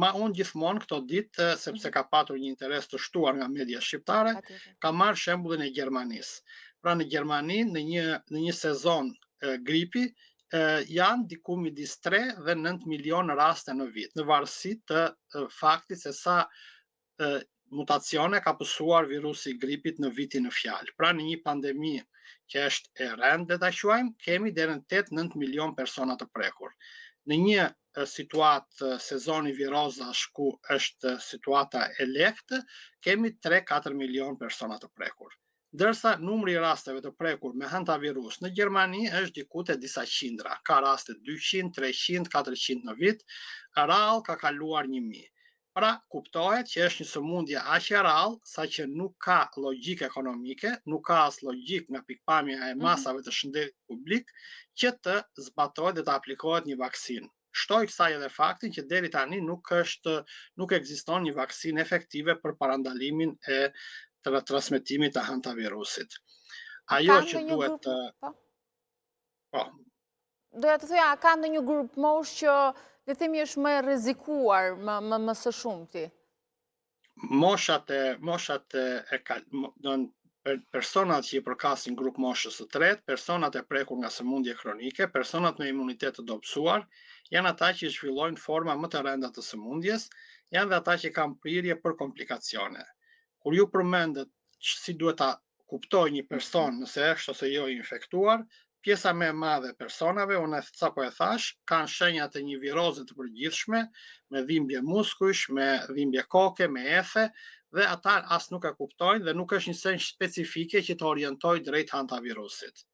Ma unë gjithmonë këto ditë, sepse mhm. ka patur një interes të shtuar nga media shqiptare, kam marrë shembullin e Gjermanisë. Pra në Gjermani, në një, në një sezon e, gripi, e, janë diku midis 3 dhe 9 milion raste në vit, në varësi të e, faktit se sa e, mutacione ka pësuar virusi i gripit në vitin në fjalë. Pra në një pandemi që është e rëndë, le ta quajmë, kemi deri në 8-9 milion persona të prekur. Në një situatë sezoni virozash ku është situata e lehtë, kemi 3-4 milion persona të prekur. Ndërsa numri i rasteve të prekur me hantavirus në Gjermani është diku te disa qindra. Ka raste 200, 300, 400 në vit, rrallë ka kaluar 1000. Pra, kuptohet që është një sëmundje aq e rrallë saqë nuk ka logjikë ekonomike, nuk ka as logjikë nga pikëpamja e mhm. masave të shëndetit publik që të zbatohet dhe të aplikohet një vaksinë. Shtoj kësaj edhe faktin që deri tani nuk është nuk ekziston një vaksinë efektive për parandalimin e transmetimit të hantavirusit. Ajo që duhet të po? Po. Doja të thoja, a ka ndonjë grupmoshë që le të themi është më e rrezikuar më më më së shumti? Moshat e moshat e, e do personat që i përkasin grupmoshës së tretë, personat e prekur nga sëmundje kronike, personat me imunitet të dobësuar, janë ata që zhvillojnë forma më të rënda të sëmundjes, janë dhe ata që kanë prirje për komplikacione. Kur ju përmendët si duhet ta kuptojë një person nëse është ose jo i infektuar, pjesa më e madhe e personave, unë sapo e thashë, kanë shenja të një viroze të përgjithshme, me dhimbje muskujsh, me dhimbje koke, me ethe, dhe ata as nuk e kuptojnë dhe nuk është një shenjë specifike që të orientojë drejt hantavirusit.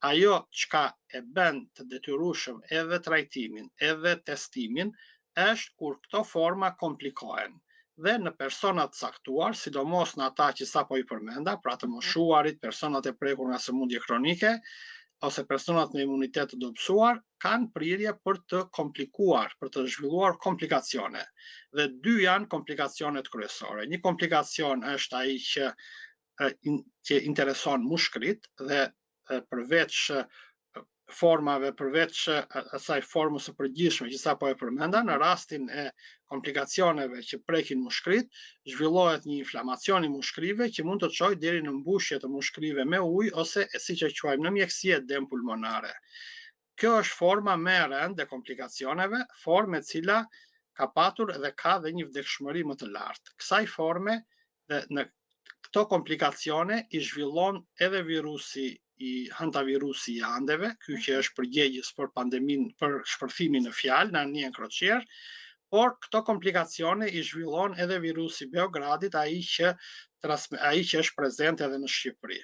Ajo çka e bën të detyrueshëm edhe trajtimin, edhe testimin, është kur këto forma komplikohen dhe në persona të caktuar, sidomos në ata që sapo i përmenda, pra të mhm. moshuarit, personat e prekur nga sëmundje kronike ose personat me imunitet të dobësuar, kanë prirje për të komplikuar, për të zhvilluar komplikacione. Dhe dy janë komplikacionet kryesore. Një komplikacion është ai që që intereson mushkëritë dhe përveç formave, përveç asaj formës së përgjithshme që sapo e përmenda, në rastin e komplikacioneve që prekin mushkëritë, zhvillohet një inflamacion i mushkërive që mund të çojë deri në mbushje të mushkërive me ujë ose siç e quajmë në mjekësi edemë pulmonare. Kjo është forma më e rëndë e komplikacioneve, formë e cila ka patur dhe ka dhe një vdekshmëri më të lartë. Kësaj forme dhe në këto komplikacione i zhvillon edhe virusi i hantavirusi i Andeve, ky që është përgjegjës për pandeminë, për shpërthimin në fjalë në anijen kroçierë, por këto komplikacione i zhvillon edhe virusi i Beogradit, ai që ai që është prezent edhe në Shqipëri.